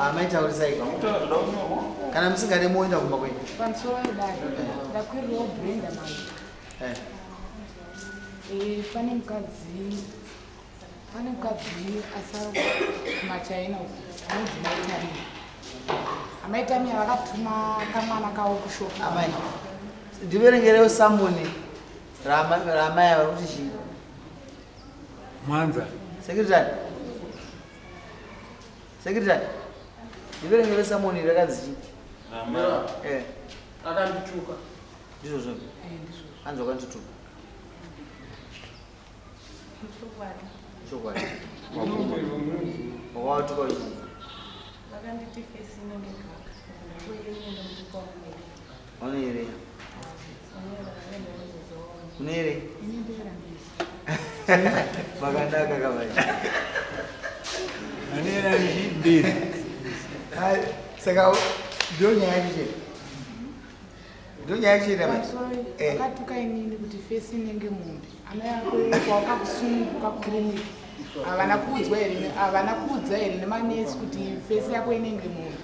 Amai taurisai. Kana musingade moenda kumba kwenyu. Pamusoro wedare ndakwirirawo Brenda manje. Eh. Eh, pane mukadzi pane mukadzi asara kumachaina uku anonzi Mai Tamia. Amai Tamia vakatuma kamwana kavo kushopu. Amai. Ndiverengerewo samoni raamai ava kuti chii? Mwanza. Secretary. Secretary. Ndiverengere samoni rakanzi chii? Ramai. Eh. Akandituka. Ndizvo zvo. Eh, ndizvo. Anzi wakandituka. Chokwadi. Chokwadi. Wakawatuka uchii? Vakanditi face inenge gaka. Ndakuyenye ndomupa mumwe. Unoerei? Unoerei? Ini ndera mbizi. Makanaka kamai. Anera mbiri. Hai, saka ndiyo nyaya yacho chete. Ndiyo nyaya yacho chete amai. Pamusoro Eh. vakatuka inini kuti face inenge mombe. Amai ako wakakusununguka kukiriniki. Havana kuudzwa here havana kuudza here nemanesi kuti face yako inenge mombe.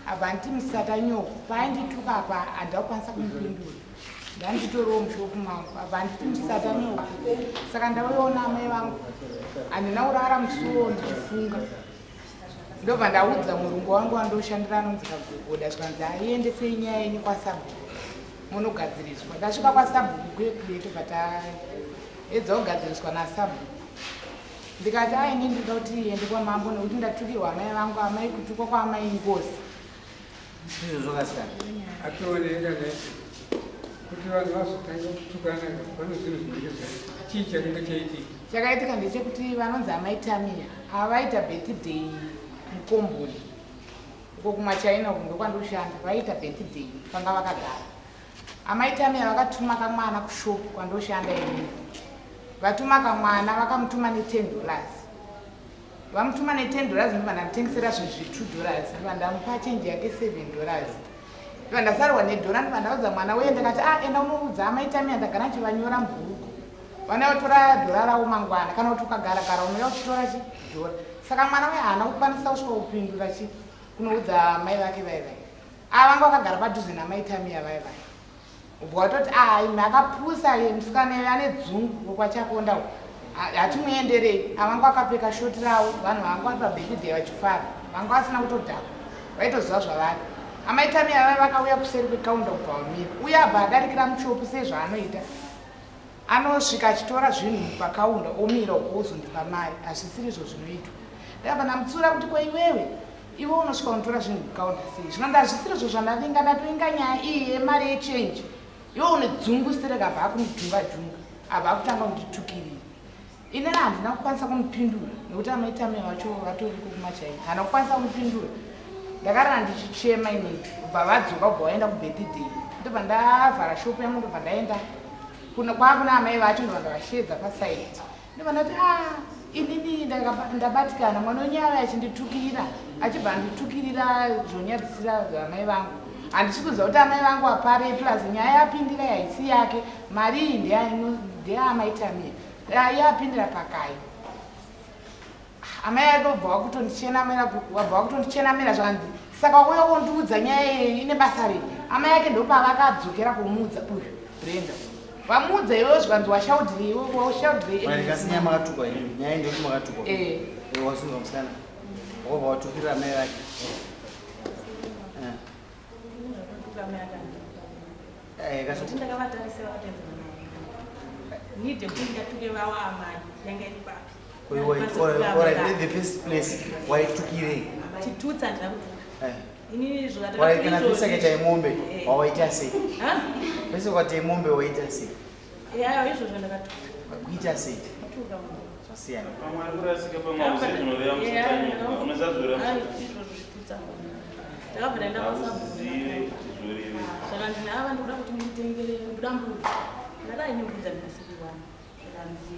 Abva nditi musatanyoko paandituka apa handina kukwanisa kumupindura. Ndanditoriwo mushopu mangu abva nditi musatanyoko. Saka ndauyaona amai vangu handina kurara musuwo ndichifunga. Ndobva ndaudza murungu wangu wandoshandira anonzi Kagogoda zvikanzi aiendesei nyaya yenyu kwasabhuku munogadziriswa. Ndasvika kwasabhuku kuye kude tobva taedza kugadziriswa nasabhuku. Ndikati ai ini ndinoda kuti iende kwamambo nekuti ndatukirwa amai vangu amai kutukwa kwaamai ingozi. Ndizvo zvakasikana. Atooneka ne kuti vanhu vazotanga kutukana pane zvinhu zvinenge zvaitika. Chii chakanga chaitika? Chakaitika ndechekuti vanonzi amai Tamia ava vaita birthday mukomboni uko kumachaina uko ndokwandoshanda vaita birthday vanga vakagara. Amai Tamia vakatuma kamwana kushopu kwandoshanda inini. Vatuma kamwana vakamutuma ne 10 dollars. Vamutuma ne 10 dollars ndobva ndamutengesera zvinhu zve 2 dollars ndobva ndamupa change yake 7 dollars. Ndobva ndasarwa nedhora ndobva ndaudza mwana uye ndakati ah enda unoudza amai Tamia ndagara ndichivanyora mubhuku. Vana vatora dhora ravo mangwana kana kuti ukagara gara unouya uchitora chi dhora. Saka mwana uye haana kukwanisa kusvika kupindura chi kunoudza amai vake vai vai. Ava vanga vakagara padhuze namai Tamia vai vai. Ubva watoti ah imi akapusa iye musikana iye ane dzungu wekwaChakonda uko. Hatimuenderei. Ava vanga vakapfeka shoti ravo vanhu vanga vari pabirthday vachifara. Vanga vasina kutodhakwa. Vaitoziva zvavari. Amai Tamia vaiva vakauya kuseri kwekaunda kubva vamira. Uye abva adarikira mushopu sezvaanoita. Anosvika achitora zvinhu pakaunda omira uko ozondipa mari. Hazvisirizvo zvinoitwa. Ndakabva ndamutsiura kuti ko iwewe iwe unosvika unotora zvinhu kukaunda sei? Zvino ndazvisirizvo zvandavinga ndatovinga nyaya iyi yemari yechange. Iwe une dzungu sterek abva akundijunga junga abva akutanga kunditukirira. Inini handina kukwanisa kumupindura nekuti amai Tamia vacho vatoriko kumachaina. Handina kukwanisa kumupindura. Ndakarara ndichichema inini kubva vadzoka kubva vaenda kubirthday. Ndobva ndavhara shop yangu ndobva ndaenda kuna kwakuna amai vacho ndobva ndavasheedza paside. Ndobva ndati ah inini ndabatikana mwana wenyu ave achinditukirira achibva anditukirira zvonyadzisira amai vangu. Handisi kuziva kuti amai vangu vapare plus nyaya yapindira haisi yake mari iyi ndeyaamai Tamia. Yapindira pakai. Amai vake vobva vakutondichenamira vabva vakutondichenamira zvakanzi saka wauya wondiudza nyaya iyi ine basa rei amai ake ndopavakadzokera kumuudza uyu Brenda vamuudza iwewe zvikanzi washaudhirei iwe washaudhirei Mari kasi nyaya makatukwa iyi. Nyaya ndoti makatukwa. Eh. Iwe wasunga musikana. Wakabva watukirira amai vake. Eh. Eh, kasi Ndakavatarisa vakatedzana navo. Need yekuti ndatuke vavo amai yanga iri papi. Alright, in the first place waitukirei? Chitutsa handina kutuka. Eh. Inini Alright, kana zvakataka pesa kaita yemombe Eh. wawaita sei? Ha? Pesa ukati yemombe waita sei? Yayo izvozvo ndakatuka. Kuita sei? Kutuka munhu. Zvasiyana. Pamwe ari kurasika pamwe hauzivi zvinoreva musatanyoko. Unozazoreva Ai, musatanyoko. izvozvo zvitutsa. Ndakabva ndaenda kwasabhuku. Hauzive kuti zvorevei. Zvakanzi naava ndikuda kuti munditengere ndoda mbudzi. Ndati aine mbudzi handinasikuiwana. Zvakanzi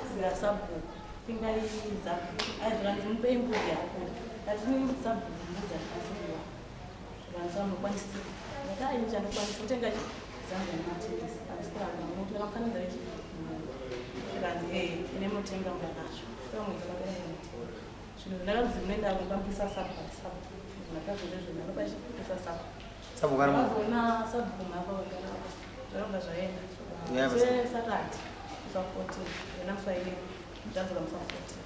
zira sabhuku tengai zabhuku. Ai zvakanzi mupei mbudzi yakura. Ndati sabhuku mbudzi handinasikuiwana. Zvakanzi samunokwanisa. Ndati aine chandokwanisa kutenga chi zambia nematenesi. Handisi kuramba nokuti ndakamufananidza nechi. Zvakanzi ee ine munotenga mukakacho. Saka mwedzi wakapera ine mutenga. Zvinhu ndakanzi munoenda kumba sabhuku sabhuku. Ndakazozvezvo ndakapachipisa sabhuku. Sabhuku ari mu- Ndakazoona sabhuku mapa wagara apa. Zvakabva zvaenda. Yeah, Se Saturday musi wa 14 yena musi wa 11 ndadzoka musi wa 14.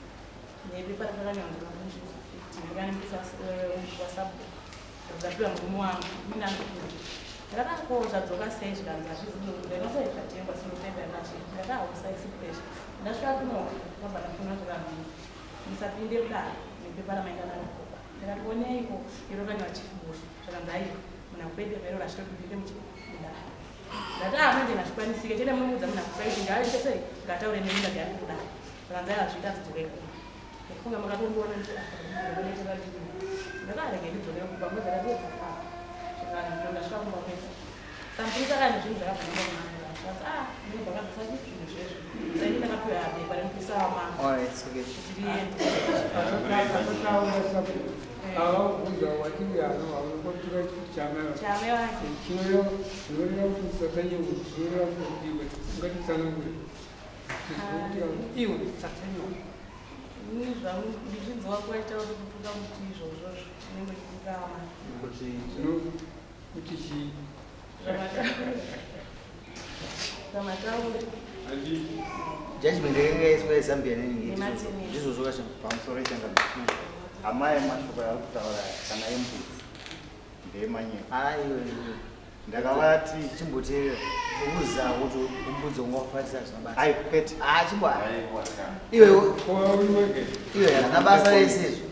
Nebepa rakanyorwa musi wa 15 ndikanimisa wasabhuku. Ndapiwa murume wangu mina ndikuti ndakadako zvadzoka sei zvikanzi hazvizi ndakasai zvatengwa sinotemba yakachi ndakahausaisi pressure ndasvika kuno ndabva ndafuna zvikanzi musapinde kudaro nebepa ramaenda naro kuba ndakati oneiko iro kanyorwa chief Bushu zvakanzi aiwa munhu akupedepa iro rachitopinde mudare ndati ah manje hazvikwanisike chete munomuudza munhu akupai kuti ngaaite sei ngataure nemi ndagari kudaro zvakanzi aiwa hazviita zidzoke kuma ndafunga makatondiona ndakarege ndidzokere kumba mozakatiedza apa ndasvika kumba kwese samupurisa kane zvinhu zvakabva zvakanzi ah ndinobva kabvisa zvinhu zvezvo saini ndakapiwa bepa remupurisa wamambo All right, it's okay. kuti riende Akataura sabhuku avabvunza wati ano haunokotura chama chame wake chinoreva zvinoreva kuti usatanyeuku zvinoreva kuti iwe ungatitsanangure kuti iwe satanyeuku ini zvangu ndichinzwa kwaita kuti kutuka kuti izvozvozvo chinenge chituka amai Kuti zvino kuti chii zvamataura judgment yakanga yaiswa yeZambia nenenge Nematenesi. ndizvozvo kacho. Pamusoro ichangamire, amai, mashoko aari kutaura kana embudzi ndeemanyepo. Ah, iwe iwe. Ndakavati Chimboteerera. Ukuziva kuti umbudzi ungafarisa zvina basa. Ai, kwete. Ah, chimbo. Iwe koiwege iwe hazvina basa rese izvo.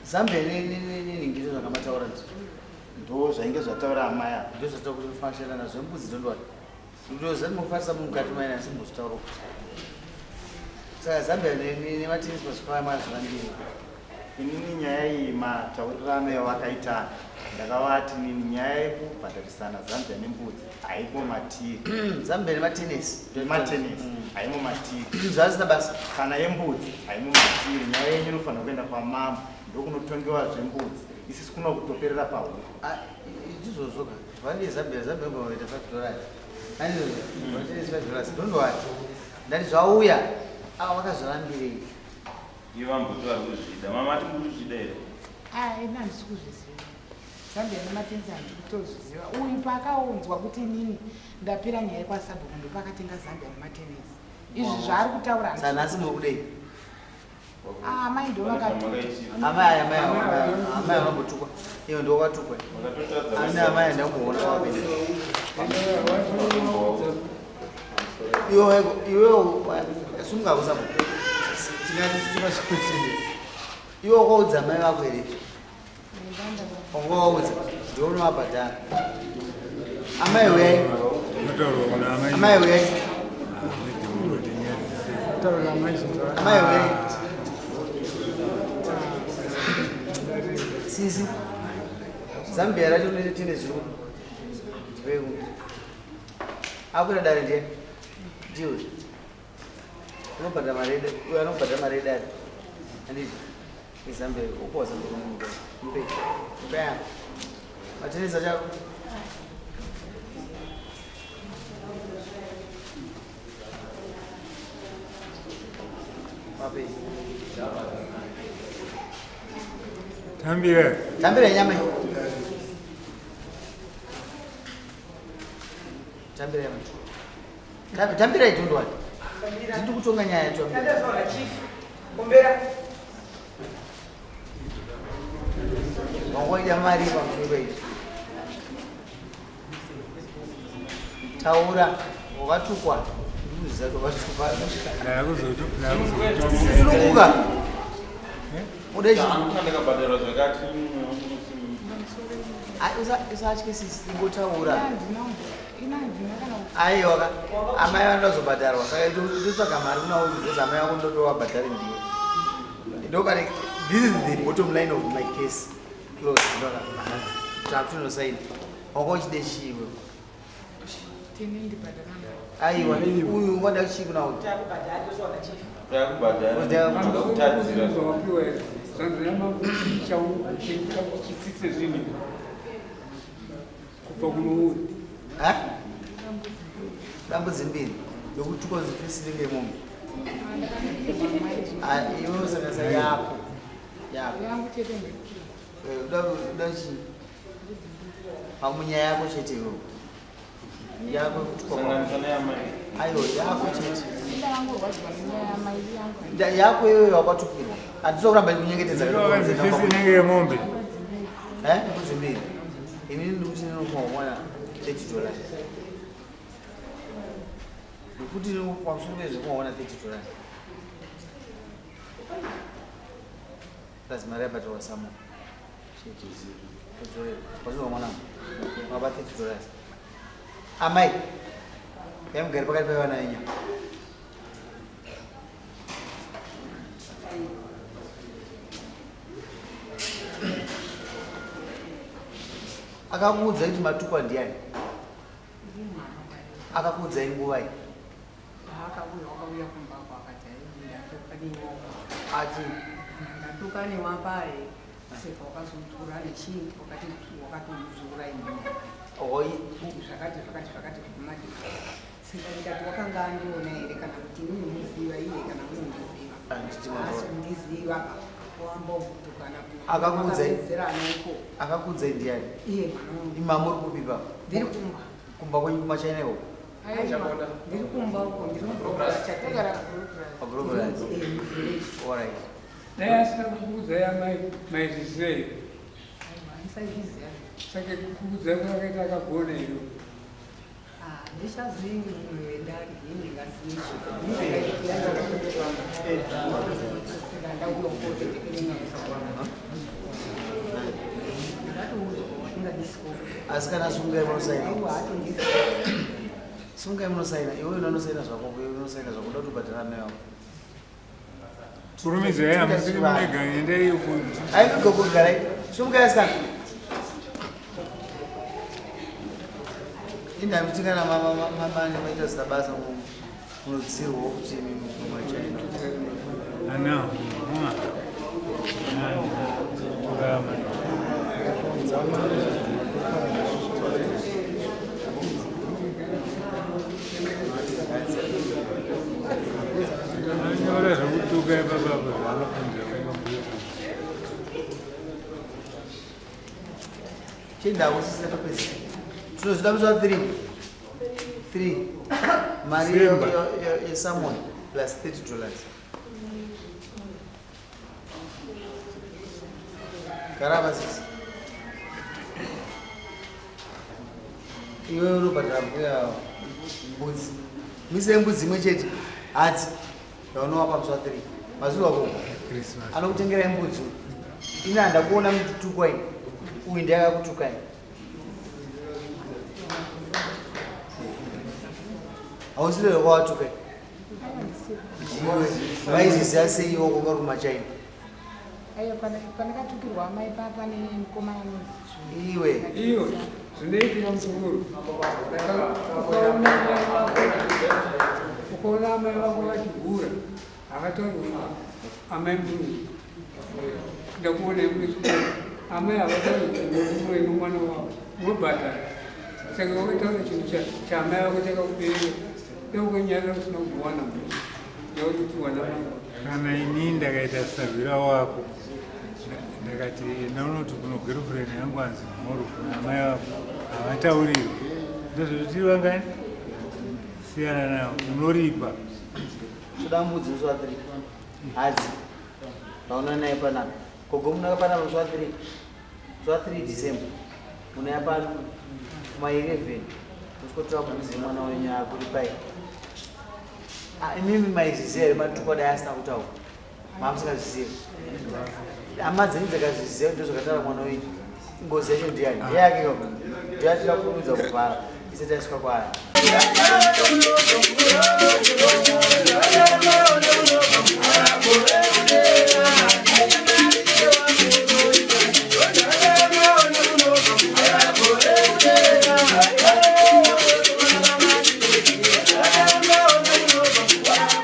Zambia nenenge ndizvo zvakamataura ndizvo. Ndo zvainge zvataura amai ava. Ndizvo zvataura kuti unofanira nazvo mbudzi ndondwani. Ndozati mufarisa mukati maina asi mbozvitaura. Saka Zambia nematenesi pasvika zvivandiri. Inini nyaya iyi mataurirano yavakaita ndakavati nini nyaya yekubhadharisana Zambia nembudzi haimo matiri. Zambia nematenesi. Nematenesi haimo matiri. Zvazvina basa. Kana yembudzi haimo matiri. Nyaya yenyu inofanira kuenda kwamambo ndokunotongewa zvembudzi, isisi kuno kutoperera pahuku. Ah, ndizvozvo ka. Vandi Zambia Zambia ngoita $5. Andizvozvo. Matenesi $5. Ndondowati. Ndati zvauya. Ava vakazvirambirei. Ivo vamboti vari kuzvida, mama ati muri kuzvida here? Ah, ini handisi kuzviziva Zambia nematenzi, handisi kutozviziva. Uyu paakaunzwa kuti inini ndapira nyaya yekwasabhuku ndopakatenga Zambia nematenesi. Izvi zvaari kutaura Saka nhasi muri kudei? Ah, amai ndo vakatuta. Amai amai amai vambotukwa. Iwe ndo wakatukwa. Vakatotadza. Ani amai ndakumboona wapinda. Iwe iwe sunga kusabhuku. Tingati timasikuti. Iwe wakaudza amai vako here? Wanga waudza. Ndiwe unovabhadhara. Amai uyai. Amai uyai. Taura amai zvinhu. Amai uyai. Sisi. Zambia racho tine zviri ndipei. Akuita dare ndiye. Ndiwe. Unobhadhara mari yedu. Uyo anobhadhara mari yedare. Handiti. Izambia upo Zambia kumunhu. Mpe. Mpe. Matenesi chako. Wapi? Tambira. Tambira nyama. Tambira nyama. Tambira itundwa. Ndiri kutonga nyaya yacho. Kumbera. Wangoida mari pamusoro izvi. Taura, wakatukwa. Ndikuziva kuti wakatukwa. Sununguka. Ude chi? Ndakabhadharwa zvakati. Ai, usatye sisi, ingotaura. Ina handina kana. Aiwa ka, amai vanozobhadharwa saka ndotsvaga mari kuna uyu because amai vako ndotowabhadhari ndiwe. Ndokane this is the bottom line of my case. Close ndoka. Takutonosaina. Wanga uchide chiwe. Tini ndibhadhara. Aiwa, uyu ungada chii kuna uyu? Takubhadhara akakutadzira. Zvawapiwa here zvanzi namambo chauchitsitse zvinhu kubva kunouyu. Ha? Dambudzi mbiri. Ndokutukwa zifesi nenge mombe. Ah, iwe usakasa yako. Yako. Yangu chete ndiri. Uda chii? Pamunyaya yako chete iwewe. Yako kutukwa. Sanganisa neyamai. Aiwa, yako chete. Ndakangorwadziwa nenyaya yamai yangu. Yako iwewe wakatukirwa. Handisi kuramba ndikunyengetedza. Fesi inenge yemombe. Eh, mbudzi mbiri. Inini ndikuti ndinokuwana $30. Ndikuti pamusoro pezvekuwaona $30. Plus mari yabhadharwa samo. Chete. Todzorera. Wazvinzwa mwanangu? Waba $30. Amai. Yamugari pakati pevana venyu. Akakuudzai kuti matukwa ndiani? Akakuudzai nguvai? Akauya, wakauya kumba kwakati ndatuka Ati ndatuka nemapai saka wakazodzura nechii wakati wakatodzura inini oi kuti zvakati zvakati zvakati manje saka ndikati wakanga andiona here kana kuti inini muziva iye kana munondiziva Handiti asi maona. kundiziva wamba kutukana Akakuudzai? Wakapedzerana uko Akakuudzai ndiani? iye mwana wangu Imi muri kupi pa? ndiri kumba Kumba kwenyu kumachina ikoko? Ndiri kumba uko ndiri Togara muchatega PaGlobalize. Alright. Dai asina kukuudzai amai maizviziva. Ndisaizviziva. Saka kukuudzai kwakaita akagona iyo. Ndichazivi munhu wendani ini Asi kana sungai munosaina. Sungai munosaina. Iwe unosaina zvako, iwe unosaina zvako. Unoda kuti ubhadhara amai vako. Kurumidzai hamusiri mega endai uko. Aiwa gogo garai. Sungai asikana. Inda kuti kana mama mama maita zita basa munodzirwa kuti imi mumachina. Ana. Uma. Ana. Anyora zvekutuka ipapa apo zvaanofunzira kumabhuku. Chinda usise topedza. Tinozvida musi wa 3. 3. Mari December. yesamon plus $30. Garava sisi. Iwe unobhadhara mbuya mbudzi. Mise mbudzi imwe chete. Hadzi. Yaunowapa musi wa 3. Mazuva ako. Christmas. Anokutengerai mbudzi. Ini handakuona muchitukwa ini. Uyu ndiye akakutukai. Hausiri kwawatukai. Ndiwe. Vaizviziva sei iwo kunga uri kumachina? Aiwa pandakatukirwa amai pane mukomana anonzi Iwe. Iyo zvinoitika mukuru. Ukaona amai vako vachigura havatauri amai munhu. Ndakuona muchikoro amai havatauri kuti nomwana wavo unobhadhara. Saka wakaitaura chinhu chaamai vako chakakubereka daukanyarira usina kuwana munhu yauri mangwana. Kana ini ndakaita savira wako ndakati enda unoti kuno girlfriend yangu anzi mhoro amai vako havataurirwi ndozvekuti vangani siyana nawo unoripa. Toda mbudzi musi wa 3. Hadzi. Vaona naye panapa. Gogo munaka panapa musi wa 3. Musi wa 3 December. Munaya pano kuma 11. Musikotora mbudzi yemwana wenyu akuripai. Imimi maizviziva here matukwa dai asina kutaura? Mamusingazvizivi. Hama dzenyu dzakazviziva ndo zvakataura mwana wenyu. Ngozi yacho ndiyani? Ndeyake koko. Ndeyatira kurumidza kuvhara. Isati yasvika kwaari.